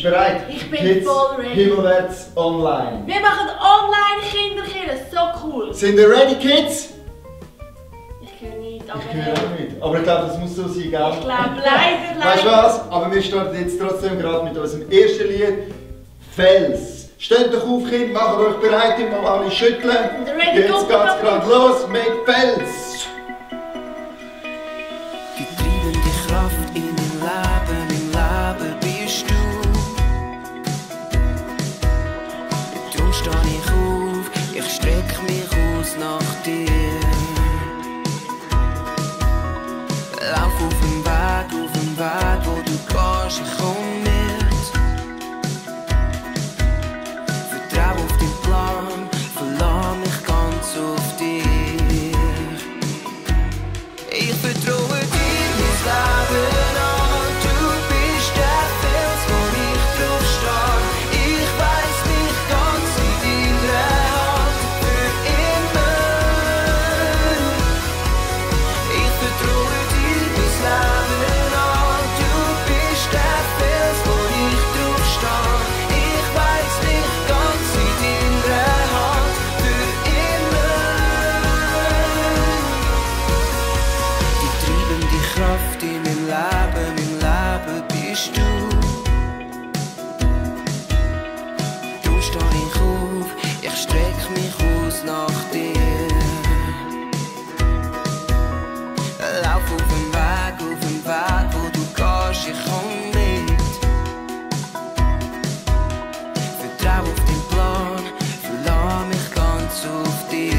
Bist du bereit? Ich bin Kids, voll ready. Himmelwärts online. Wir machen online Kinderkirche, so cool. Sind ihr ready, Kids? Ich höre nicht, aber Ich höre auch nicht. Aber ich glaube, das muss so sein, gell? ich glaube leider. Weißt du was? Aber wir starten jetzt trotzdem gerade mit unserem ersten Lied. Fels. Steht doch auf, Kinder, macht euch bereit, immer alle schütteln. Ready, Jetzt go, geht's go, go. gerade los mit Fels. Die treibende Kraft in meinem Leben bist du. Darum stehe ich auf, ich streck mich aus nach dir. Lauf auf dem Weg, wo du gehst, ich komm mit. Vertrau auf deinen Plan, verlass mich ganz auf dich. Ich vertraue dir mein Leben an, du bist der Fels, wo ich drauf stehe. Ich weiss mich ganz in deiner Hand für immer. Ich vertraue dir mein Leben an, du bist der Fels, wo ich drauf stehe. Ich weiss mich ganz in deiner Hand für immer. Die treibende Kraft in meinem Leben bist du. Darum stehe ich auf, ich streck mich aus nach dir. Lauf auf dem Weg, wo du gehst, ich komm mit. Vertrau auf deinen Plan, verlass mich ganz auf dich.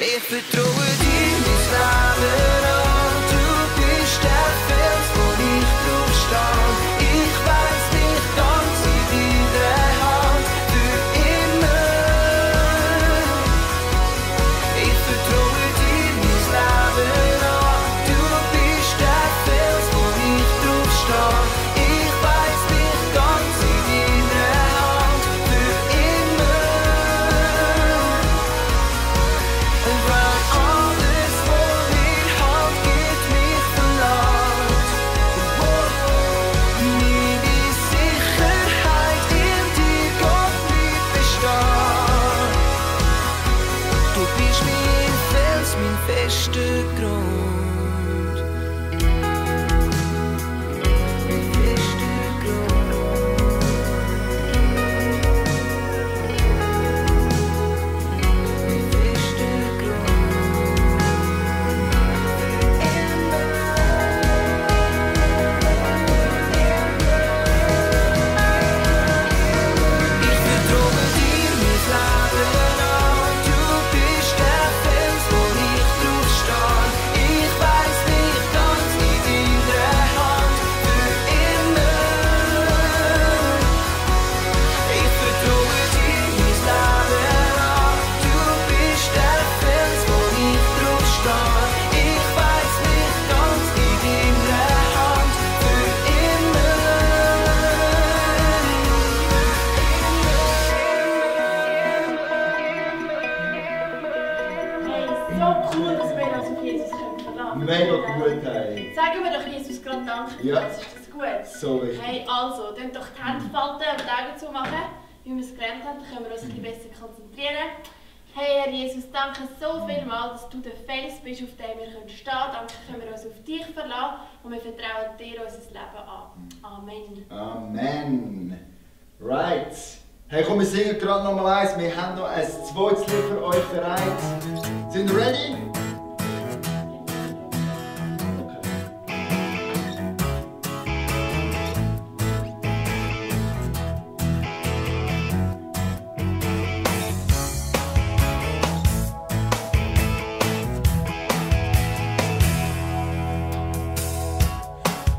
Ich vertraue dir mein Leben an, du bist der Fels, wo ich drauf stehe. Ich weiss mich ganz in deiner Hand für immer. Ich vertraue dir mein Leben an, du bist der Fels, wo ich drauf stehe. Ich weiss mich ganz in deiner Hand für immer. Und weil alles, was ich hab, geht mich verlangt. Meine Sicherheit in dir, Gott, nicht bestehen. Du bist mein Fels, mein fester Grund. Mein fester Grund. Mein fester Ich vertraue dir mein Leben an, du bist der Fels, wo ich drauf stehe. Ich weiss mich ganz in deiner Hand für immer. Ich vertraue dir mein Leben an, du bist der Fels, wo ich drauf stehe. Ich weiss mich ganz in deiner Hand für immer. Hey, so cool, dass wir uns auf Jesus verlassen können. Mega gut, hey. Sagen wir doch Jesus gerade Danke für Ja. das, ist das gut? So wichtig. Hey, also, dann doch die Hände falten und die Augen zumachen, wie wir es gelernt haben, dann können wir uns ein bisschen besser konzentrieren. Hey Herr Jesus, danke so vielmals, dass du der Fels bist, auf dem wir stehen können. Danke, können wir uns auf dich verlassen und wir vertrauen dir unser Leben an. Amen. Amen. Right. Hey, komm, wir singen gerade noch mal eins. Wir haben noch ein zweites Lied für euch bereit. Sind ihr ready?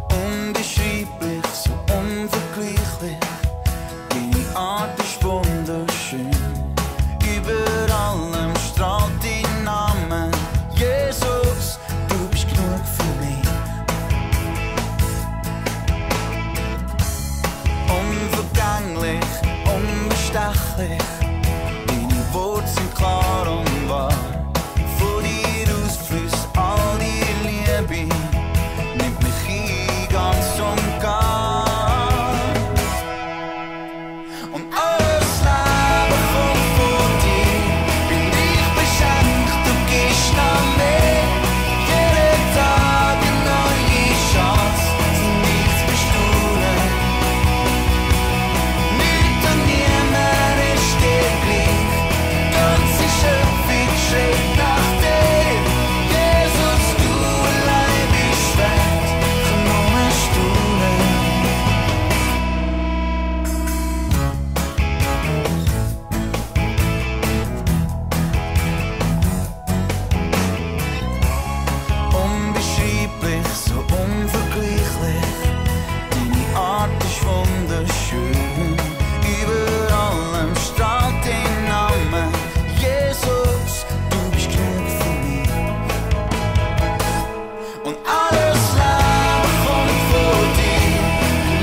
Unbeschreiblich, so unvergleichlich. Deine Art ist wunderschön. Über allem strahlt dein Name. Jesus, du bist genug für mich. Unvergänglich, unbestechlich. Deine Worte sind klar und wahr. Von dir aus fließt all die Liebe. Nimmt mich ein ganz und gar. und alles Leben kommt von dir. Bin ich beschenkt, du gibst noch mehr. Jeden Tag eine neue Chance, um mich zu bestaunen. Nichts und niemand ist dir gleich. Die ganze Schöpfung schreit nach dir. Jesus, du allein bist wert, kann nur staunen. Unbeschreiblich, so unvergleichlich. Deine Art ist wunderschön. Über allem strahlt dein Name. Jesus, du bist genug für mich. Und alles Leben kommt von dir.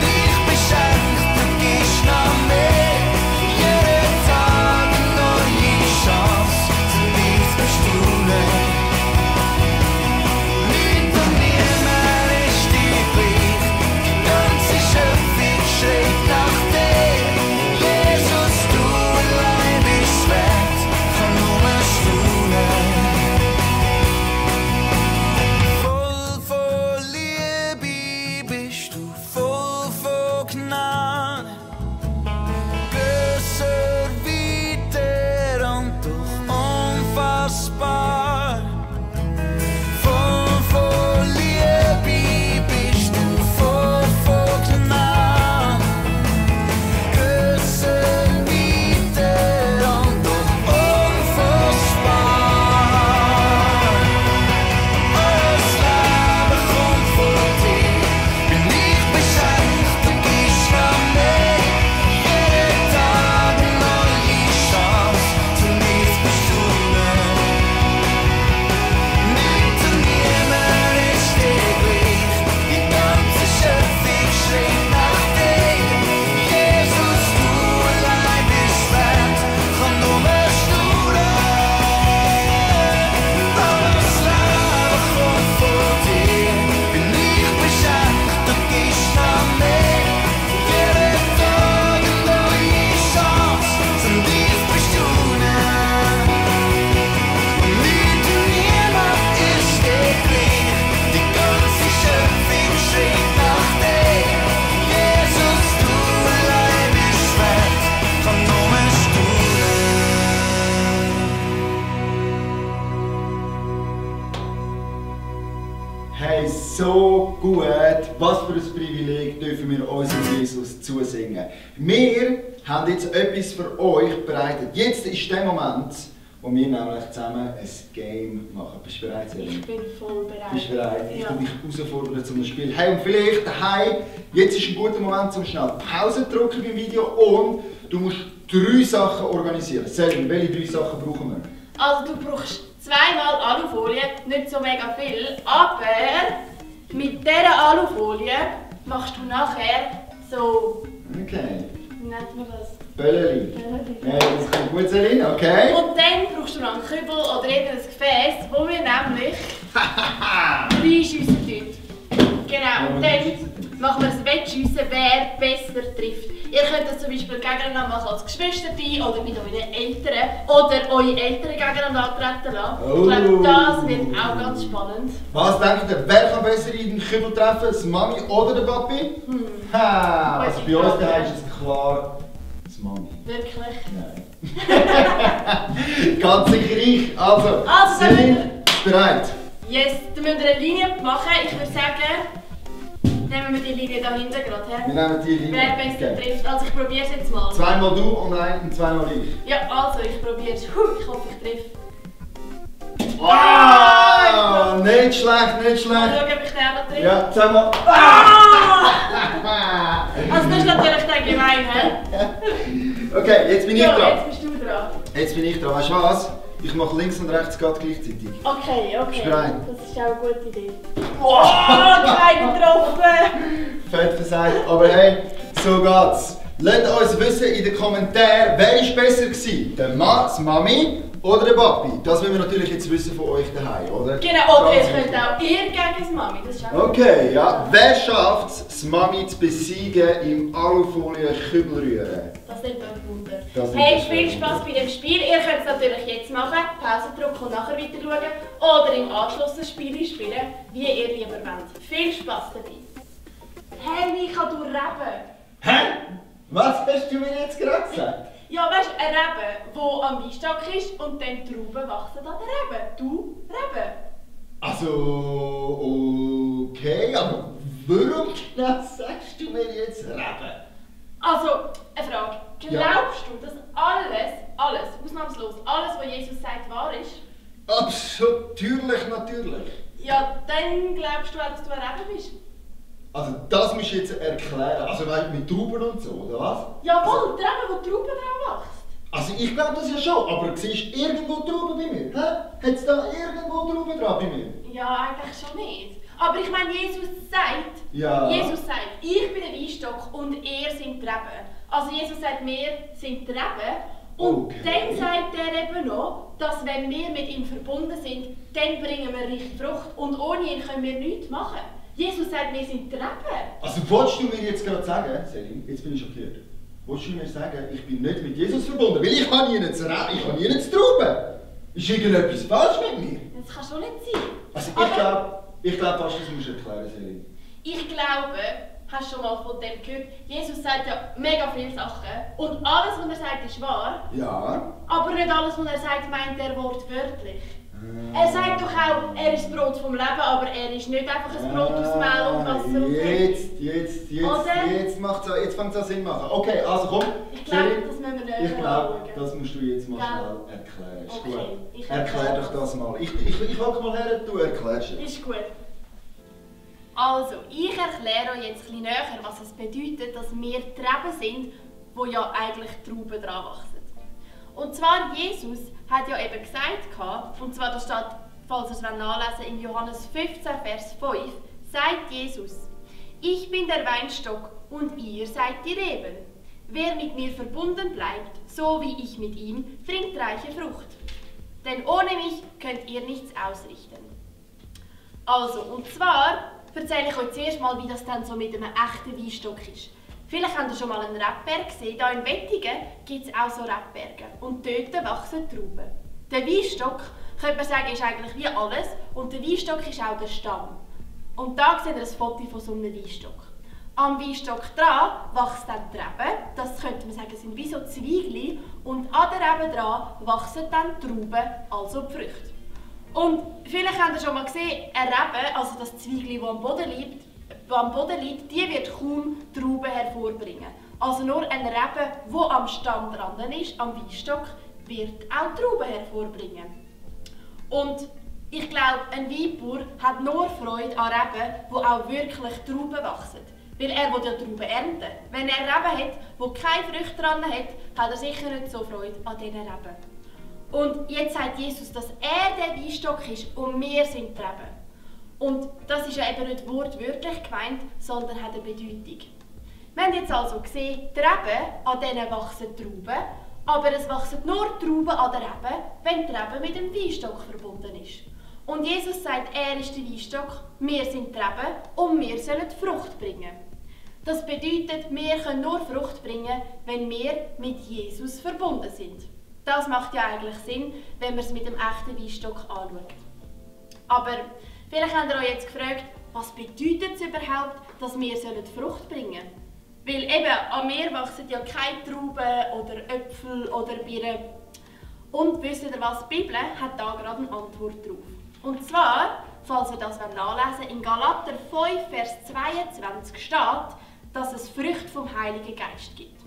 Ich beschenkt, du gibst noch mehr. Jeden Tag eine neue Chance, um dich zu bestaunen. Nichts und niemand ist dir gleich. Die ganze Schöpfung schreit nach dir. Jesus, du allein bist wert, kann nur staunen. Voll von Liebe bist du, voll von Gnade. Grösser, weiter und doch unfassbar. Voll von Liebe bist du, voll von Gnade. Grösser, weiter und doch unfassbar. Alles Leben kommt von dir. Bin ich beschenkt, du gibst noch mehr. Jeden Tag eine neue Chance, um dich zu bestaunen. Nichts und niemand ist dir gleich. Die ganze Schöpfung schreit nach dir. Jesus, du allein bist wert, kann nur staunen. Alles Leben kommt von dir. Bin ich beschenkt, du gibst noch mehr. Jeden Tag eine neue Chance, um dich zu bestaunen. Nichts und niemand ist dir gleich. Die ganze Schöpfung schreit nach dir. Jesus, du allein bist wert, kann nur staunen. Hey, so gut! Was für ein Privileg dürfen wir unserem Jesus zusingen. Wir haben jetzt etwas für euch bereitet. Jetzt ist der Moment, wo wir nämlich zusammen ein Game machen. Bist du bereit, Selin? Ich bin voll bereit. Bist du bereit? Ich Ja. will dich herausfordern zum Spiel. Hey, und vielleicht daheim, jetzt ist ein guter Moment, um schnell Pause zu drücken beim Video und du musst 3 Sachen organisieren. Selin, welche 3 Sachen brauchen wir? Also du brauchst zweimal Alufolie, nicht so mega viel, aber mit dieser Alufolie machst du nachher so, Okay. wie nennt man das? Bölleli. Hey, das klingt gut, Selin, okay? Und dann brauchst du noch einen Kübel oder irgendein Gefäß, wo wir nämlich reinschiessen tun. Genau, und dann machen wir ein Wettschiessen, wer besser trifft. Ihr könnt das zum Beispiel gegeneinander machen als Geschwisterteam oder mit euren Eltern oder eure Eltern gegeneinander antreten lassen. Ich glaube, das wird auch ganz spannend. Was denkt ihr, wer kann besser in den Kübel treffen? Das Mami oder der Papi? Ha, also bei uns daheim ist es klar das Mami. Wirklich? Nein. Ganz sicher ich. Also, Selin, bist du bereit? Yes, dann müssen wir eine Linie machen. Ich würde sagen, nehmen wir die Linie da hinten gerade her. Wir nehmen die Linie. Wer besser trifft. Also ich probiere es jetzt mal. Zweimal du und zweimal ich. Ja, also ich probiere es. Ich hoffe, ich treffe. Wow! Nicht schlecht, nicht Mal schlecht. schauen, ob ich den auch noch treffe. Ja, zweimal. Also das ist natürlich der gemein, hä? Okay, jetzt bin ich Ja, dran. jetzt bist du dran. Jetzt bin ich dran. Weißt du was? Ich mache links und rechts gerade gleichzeitig. Okay, okay. Bist du bereit? Das ist auch eine gute Idee. Wow, keinen getroffen! Fett versagt, aber hey, so geht's. Lasst uns wissen in den Kommentaren, wer ist besser gewesen? Der das Mami oder der Papi? Das wollen wir natürlich jetzt wissen von euch daheim, oder? Genau, oder Ganz ihr könnt wichtig. auch ihr gegen das Mami, das ist auch Okay, ja. Wer schafft es, das Mami zu besiegen im Alufolie-Kübel rühren? Das sind dort Wunder. Das sind Hey, das viel schön. Spaß bei dem Spiel. Ihr könnt es natürlich jetzt machen, Pause drücken und nachher weiter schauen. Oder im Anschluss ein Spiel spielen, wie ihr lieber wollt. Viel Spaß dabei. Hey, Micha, du Rebe. Hä? Was hast du mir jetzt gerade gesagt? Ja, weißt du, ein Rebe, der am Weinstock ist und dann die Trauben wachsen an der Rebe. Du, Rebe. Also, okay, aber warum genau sagst du mir jetzt Reben? Also, eine Frage. Ja. Glaubst du, dass alles, ausnahmslos, alles, was Jesus sagt, wahr ist? Natürlich. Ja, dann glaubst du auch, dass du ein Rebe bist. Also das musst du jetzt erklären. Also weißt du, mit Trauben und so, oder was? Jawohl, der Rebe, wo die Trauben dran wächst. Also ich glaube das ja schon, aber siehst du irgendwo Trauben bei mir? Hä? Hat es da irgendwo Trauben dran bei mir? Ja, eigentlich schon nicht. Aber ich meine, Jesus sagt, Ja. ich bin der Weinstock und ihr sind die Reben. Also Jesus sagt, wir sind die Reben. Und Okay. dann sagt er eben noch, dass wenn wir mit ihm verbunden sind, dann bringen wir richtig Frucht. Und ohne ihn können wir nichts machen. Jesus sagt, wir sind die Reben. Also wolltest du mir jetzt gerade sagen, Selin, jetzt bin ich schockiert. Wolltest du mir sagen, ich bin nicht mit Jesus verbunden, weil ich habe nie zu Trauben. Ist irgendetwas falsch mit mir? Das kann schon nicht sein. Also Aber ich glaube fast, das musst du erklären, Selin. ich glaube, hast du schon mal von dem gehört, Jesus sagt ja mega viele Sachen. Und alles, was er sagt, ist wahr. Ja. Aber nicht alles, was er sagt, meint er wortwörtlich. Er sagt doch auch, er ist das Brot vom Leben, aber er ist nicht einfach ein Brot aus Mehl und Wasser und Tee. Jetzt macht's an, jetzt fängt es an Sinn machen. Okay, also komm. Ich glaube, Selin, das müssen wir näher ich glaube, anschauen. das musst du jetzt mal Gell? schnell erklären. Ist Okay, gut. ich Erklär erkläre doch das mal. Ich will mal her, du erklärst es. Ist gut. Also, ich erkläre euch jetzt ein bisschen näher, was es bedeutet, dass wir die Reben sind, wo ja eigentlich Trauben dran wachsen. Und zwar, Jesus hat ja eben gesagt, und zwar da steht, falls ihr es nachlesen in Johannes 15, Vers 5, sagt Jesus, ich bin der Weinstock und ihr seid die Reben. Wer mit mir verbunden bleibt, so wie ich mit ihm, bringt reiche Frucht. Denn ohne mich könnt ihr nichts ausrichten. Also, und zwar erzähle ich euch zuerst mal, wie das dann so mit einem echten Weinstock ist. Vielleicht habt ihr schon mal einen Rebberg gesehen. Hier in Wettingen gibt es auch so Rebberge. Und dort wachsen Trauben. Der Weinstock, könnte man sagen, ist eigentlich wie alles. Und der Weinstock ist auch der Stamm. Und da seht ihr ein Foto von so einem Weinstock. Am Weinstock dran wächst dann die Rebe. Das könnte man sagen, sind wie so Zweigli. Und an der Rebe dran wachsen dann die Trauben, also die Früchte. Und vielleicht habt ihr schon mal gesehen, eine Rebe, also das Zweigli, das am Boden liegt, die wird kaum Trauben hervorbringen. Also nur eine Rebe, die am Stamm dran ist, am Weinstock, wird auch Trauben hervorbringen. Und ich glaube, ein Weinbauer hat nur Freude an Reben, die auch wirklich Trauben wachsen. Weil er will ja Trauben ernten. Wenn er Reben hat, die keine Früchte dran hat, hat er sicher nicht so Freude an diesen Reben. Und jetzt sagt Jesus, dass er der Weinstock ist und wir sind die Reben. Und das ist ja eben nicht wortwörtlich gemeint, sondern hat eine Bedeutung. Wir haben jetzt also gesehen, die Reben, an denen wachsen Trauben, aber es wachsen nur Trauben an der Rebe, wenn die Rebe mit dem Weinstock verbunden ist. Und Jesus sagt, er ist der Weinstock, wir sind die Reben und wir sollen Frucht bringen. Das bedeutet, wir können nur Frucht bringen, wenn wir mit Jesus verbunden sind. Das macht ja eigentlich Sinn, wenn man es mit dem echten Weinstock anschaut. Aber vielleicht habt ihr euch jetzt gefragt, was bedeutet es überhaupt, dass wir Frucht bringen sollen? Weil eben, an mir wachsen ja keine Trauben oder Äpfel oder Birnen. Und wisst ihr was? Die Bibel hat da gerade eine Antwort drauf. Und zwar, falls ihr das nachlesen wollt, in Galater 5, Vers 22 steht, dass es Früchte vom Heiligen Geist gibt.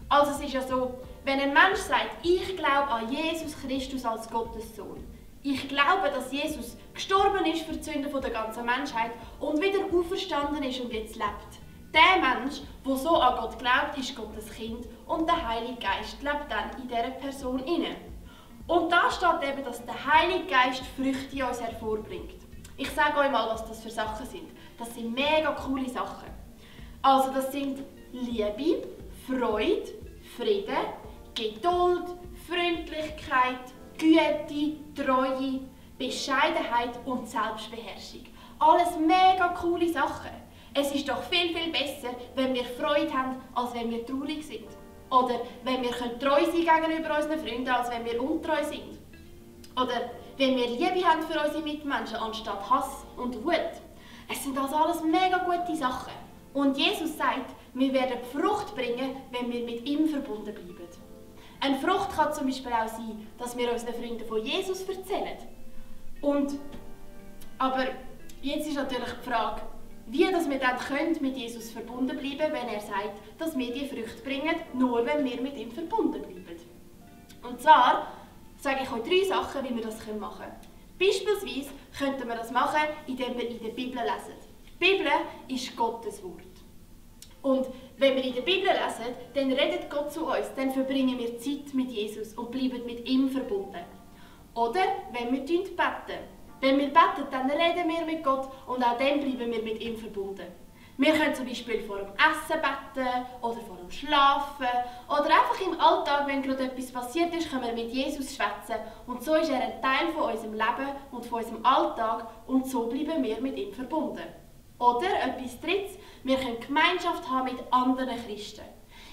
Also es ist ja so, wenn ein Mensch sagt, ich glaube an Jesus Christus als Gottes Sohn, ich glaube, dass Jesus gestorben ist für die Sünden der ganzen Menschheit und wieder auferstanden ist und jetzt lebt. Der Mensch, der so an Gott glaubt, ist Gottes Kind und der Heilige Geist lebt dann in dieser Person inne. Und da steht eben, dass der Heilige Geist Früchte in uns hervorbringt. Ich sage euch mal, was das für Sachen sind. Das sind mega coole Sachen. Also das sind Liebe, Freude, Frieden, Geduld, Freundlichkeit, Güte, Treue, Bescheidenheit und Selbstbeherrschung. Alles mega coole Sachen. Es ist doch viel, viel besser, wenn wir Freude haben, als wenn wir traurig sind. Oder wenn wir treu sein gegenüber unseren Freunden, als wenn wir untreu sind. Oder wenn wir Liebe haben für unsere Mitmenschen, anstatt Hass und Wut. Es sind also alles mega gute Sachen. Und Jesus sagt, wir werden Frucht bringen, wenn wir mit ihm verbunden bleiben. Eine Frucht kann zum Beispiel auch sein, dass wir unseren Freunden von Jesus erzählen. Aber jetzt ist natürlich die Frage, wie dass wir dann mit Jesus verbunden bleiben können, wenn er sagt, dass wir die Früchte bringen, nur wenn wir mit ihm verbunden bleiben. Und zwar sage ich euch 3 Sachen, wie wir das machen können. Beispielsweise könnten wir das machen, indem wir in der Bibel lesen. Die Bibel ist Gottes Wort. Und wenn wir in der Bibel lesen, dann redet Gott zu uns, dann verbringen wir Zeit mit Jesus und bleiben mit ihm verbunden. Oder wenn wir beten. Wenn wir beten, dann reden wir mit Gott und auch dann bleiben wir mit ihm verbunden. Wir können zum Beispiel vor dem Essen beten oder vor dem Schlafen oder einfach im Alltag, wenn gerade etwas passiert ist, können wir mit Jesus schwätzen und so ist er ein Teil von unserem Leben und von unserem Alltag und so bleiben wir mit ihm verbunden. Oder etwas Drittes, wir können Gemeinschaft haben mit anderen Christen.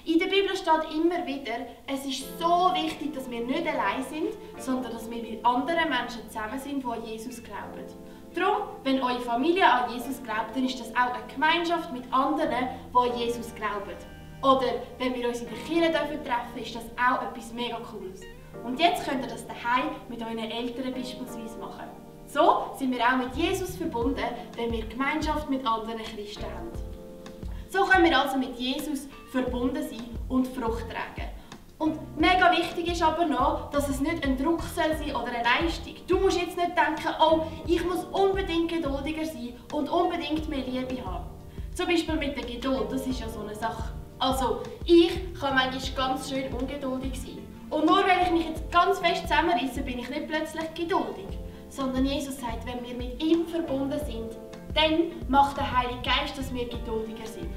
In der Bibel steht immer wieder, es ist so wichtig, dass wir nicht allein sind, sondern dass wir mit anderen Menschen zusammen sind, die an Jesus glauben. Darum, wenn eure Familie an Jesus glaubt, dann ist das auch eine Gemeinschaft mit anderen, die an Jesus glauben. Oder wenn wir uns in der Kirche treffen, ist das auch etwas mega Cooles. Und jetzt könnt ihr das daheim mit euren Eltern beispielsweise machen. So sind wir auch mit Jesus verbunden, wenn wir Gemeinschaft mit anderen Christen haben. So können wir also mit Jesus verbunden sein und Frucht tragen. Und mega wichtig ist aber noch, dass es nicht ein Druck soll sein oder eine Leistung. Du musst jetzt nicht denken, oh, ich muss unbedingt geduldiger sein und unbedingt mehr Liebe haben. Zum Beispiel mit der Geduld, das ist ja so eine Sache. Also, ich kann manchmal ganz schön ungeduldig sein. Und nur weil ich mich jetzt ganz fest zusammenreisse, bin ich nicht plötzlich geduldig. Sondern Jesus sagt, wenn wir mit ihm verbunden sind, dann macht der Heilige Geist, dass wir geduldiger sind.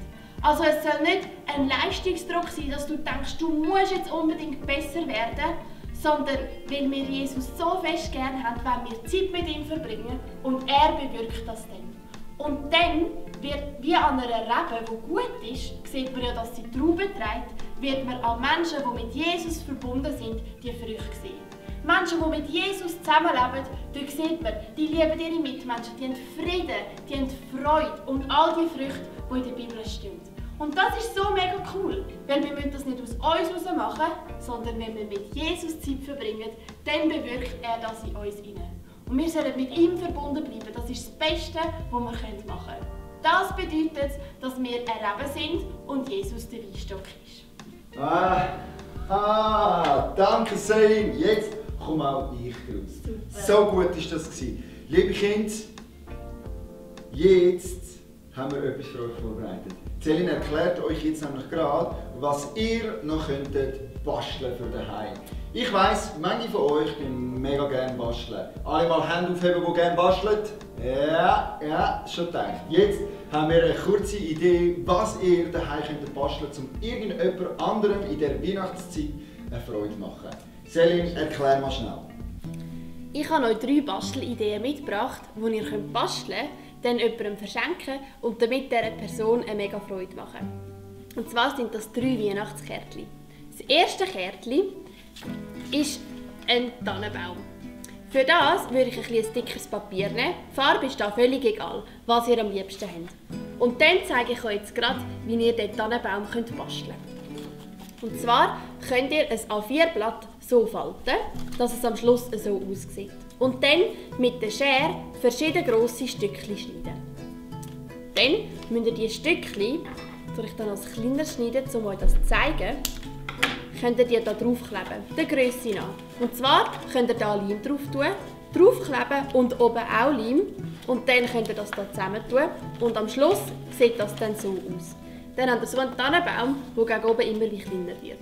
Also es soll nicht ein Leistungsdruck sein, dass du denkst, du musst jetzt unbedingt besser werden, sondern weil wir Jesus so fest gerne haben, wenn wir Zeit mit ihm verbringen und er bewirkt das dann. Und dann wird, wie an einer Rebe, die gut ist, sieht man ja, dass sie Trauben trägt, wird man an Menschen, die mit Jesus verbunden sind, die Früchte sehen. Menschen, die mit Jesus zusammenleben, dort sieht man, die lieben ihre Mitmenschen, die haben Frieden, die haben Freude und all die Früchte, die in der Bibel stehen. Und das ist so mega cool, weil wir müssen das nicht aus uns heraus machen, sondern wenn wir mit Jesus Zeit verbringen, dann bewirkt er das in uns hinein. Und wir sollen mit ihm verbunden bleiben, das ist das Beste, was wir machen können. Das bedeutet, dass wir ein Rebe sind und Jesus der Weinstock ist. Danke Selin, jetzt komme auch ich raus. So gut war das. Liebe Kinder, jetzt haben wir etwas für euch vorbereitet. Selin erklärt euch jetzt nämlich gerade, was ihr noch basteln für daheim. Ich weiss, manche von euch tun mega gerne basteln. Alle mal Hände aufheben, die gerne basteln. Ja, schon gedacht. Jetzt haben wir eine kurze Idee, was ihr daheim basteln könnt, um irgendjemand anderem in der Weihnachtszeit eine Freude zu machen. Selin, erklär mal schnell. Ich habe euch 3 Bastelideen mitgebracht, die ihr basteln könnt, dann jemandem verschenken und damit dieser Person eine mega Freude machen. Und zwar sind das 3 Weihnachtskärtchen. Das erste Kärtchen ist ein Tannenbaum. Für das würde ich ein dickeres Papier nehmen. Die Farbe ist da völlig egal, was ihr am liebsten habt. Und dann zeige ich euch jetzt gerade, wie ihr den Tannenbaum basteln könnt. Und zwar könnt ihr ein A4-Blatt so falten, dass es am Schluss so aussieht. Und dann mit der Schere verschiedene grosse Stückchen schneiden. Dann müsst ihr diese Stückchen, soll ich dann als kleiner schneiden, um euch das zu zeigen, könnt ihr die hier draufkleben, der Grösse nach. Und zwar könnt ihr hier Leim drauf tun, draufkleben und oben auch Leim. Und dann könnt ihr das hier zusammen tun. Und am Schluss sieht das dann so aus. Dann habt ihr so einen Tannenbaum, der gegen oben immer kleiner wird.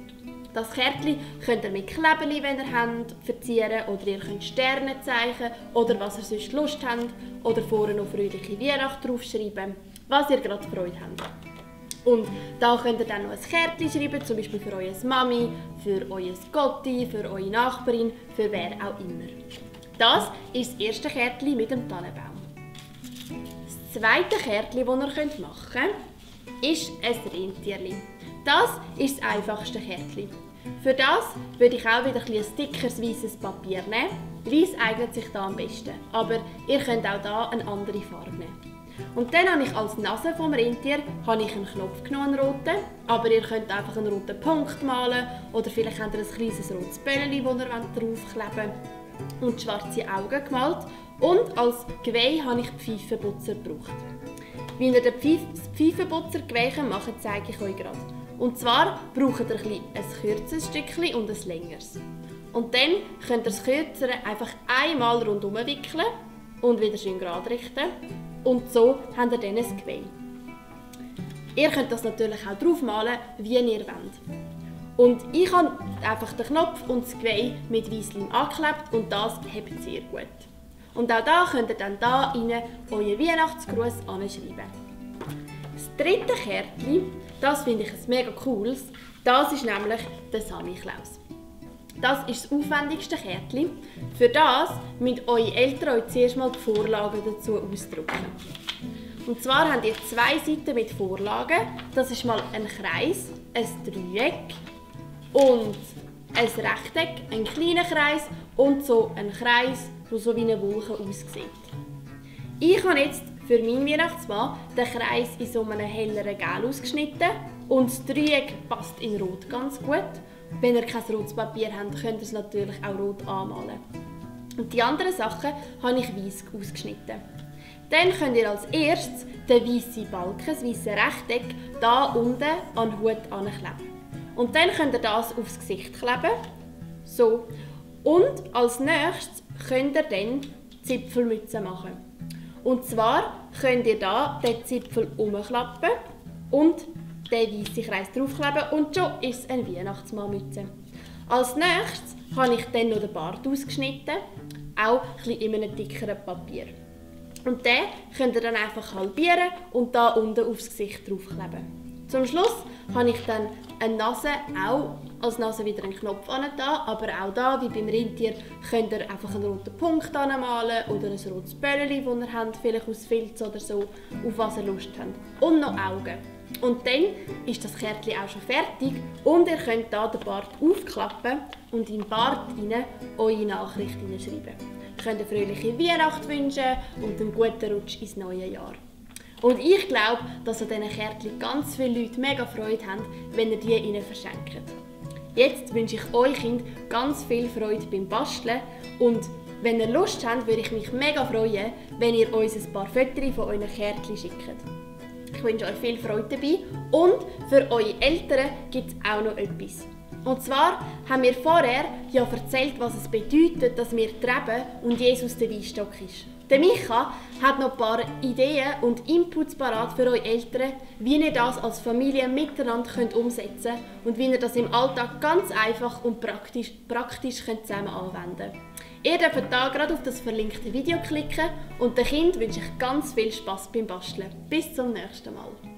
Das Kärtchen könnt ihr mit Klebeli, wenn ihr habt, verzieren oder ihr könnt Sterne zeichnen oder was ihr sonst Lust habt oder vorne noch fröhliche Weihnacht draufschreiben, was ihr gerade Freude habt. Und da könnt ihr dann noch ein Kärtchen schreiben, zum Beispiel für eure Mami, für euer Gotti, für eure Nachbarin, für wer auch immer. Das ist das erste Kärtchen mit dem Tannenbaum. Das zweite Kärtchen, das ihr machen könnt, ist ein Rentierli. Das ist das einfachste Kärtchen. Für das würde ich auch wieder ein dickeres weißes Papier nehmen. Weiß eignet sich da am besten, aber ihr könnt auch hier eine andere Farbe nehmen. Und dann habe ich als Nase vom Rentier einen Knopf genommen, einen roten, aber ihr könnt einfach einen roten Punkt malen oder vielleicht habt ihr ein kleines rotes Bällchen, das ihr draufkleben wollt, und schwarze Augen gemalt. Und als Geweih habe ich Pfeifenputzer gebraucht. Wie ihr den Pfeifenputzer Geweih machen, zeige ich euch gerade. Und zwar braucht ihr ein kürzeres Stückchen und ein längeres. Und dann könnt ihr das Kürzere einfach einmal rundherum wickeln und wieder schön gerade richten. Und so habt ihr dann ein Geweih. Ihr könnt das natürlich auch draufmalen, wie ihr wollt. Und ich habe einfach den Knopf und das Geweih mit Weissleim angeklebt und das hebt sehr gut. Und auch da könnt ihr dann hier rein euren Weihnachtsgruß anschreiben. Das dritte Kärtchen, das finde ich ein mega cooles, das ist nämlich der Samichlaus. Das ist das aufwendigste Kärtchen. Für das müsst eure Eltern euch zuerst mal die Vorlagen dazu ausdrucken. Und zwar habt ihr 2 Seiten mit Vorlagen. Das ist mal ein Kreis, ein Dreieck und ein Rechteck, ein kleiner Kreis und so ein Kreis, der so wie eine Wolke aussieht. Ich habe jetzt für meinen Weihnachtsmann den Kreis in so einem helleren Gel ausgeschnitten und das Dreieck passt in Rot ganz gut. Wenn ihr kein rotes Papier habt, könnt ihr es natürlich auch rot anmalen. Und die anderen Sachen habe ich weiss ausgeschnitten. Dann könnt ihr als erstes den weißen Balken, das weiße Rechteck, hier unten an den Hut ankleben. Und dann könnt ihr das aufs Gesicht kleben. So. Und als nächstes könnt ihr dann Zipfelmützen machen. Und zwar könnt ihr hier den Zipfel umklappen und den weißen Kreis draufkleben und schon ist es eine Weihnachtsmannmütze. Als nächstes habe ich dann noch den Bart ausgeschnitten, auch in einem dickeren Papier. Und den könnt ihr dann einfach halbieren und da unten aufs Gesicht draufkleben. Zum Schluss habe ich dann eine Nase, auch als Nase wieder einen Knopf da, aber auch da, wie beim Rentier, könnt ihr einfach einen roten Punkt anmalen oder ein rotes Bällchen, das ihr habt, vielleicht aus Filz oder so, auf was ihr Lust habt. Und noch Augen. Und dann ist das Kärtchen auch schon fertig und ihr könnt hier den Bart aufklappen und in den Bart hinein eure Nachricht hineinschreiben. Ihr könnt eine fröhliche Weihnacht wünschen und einen guten Rutsch ins neue Jahr. Und ich glaube, dass an diesen Kärtchen ganz viele Leute mega Freude haben, wenn ihr die ihnen verschenkt. Jetzt wünsche ich euch Kind ganz viel Freude beim Basteln und wenn ihr Lust habt, würde ich mich mega freuen, wenn ihr uns ein paar Fotos von euren Kärtchen schickt. Ich wünsche euch viel Freude dabei und für eure Eltern gibt es auch noch etwas. Und zwar haben wir vorher ja erzählt, was es bedeutet, dass wir Treben und Jesus der Weinstock ist. Der Micha hat noch ein paar Ideen und Inputs parat für eure Eltern, wie ihr das als Familie miteinander umsetzen könnt und wie ihr das im Alltag ganz einfach und praktisch zusammen anwenden könnt. Ihr dürft da gerade auf das verlinkte Video klicken und dem Kind wünsche ich ganz viel Spass beim Basteln. Bis zum nächsten Mal.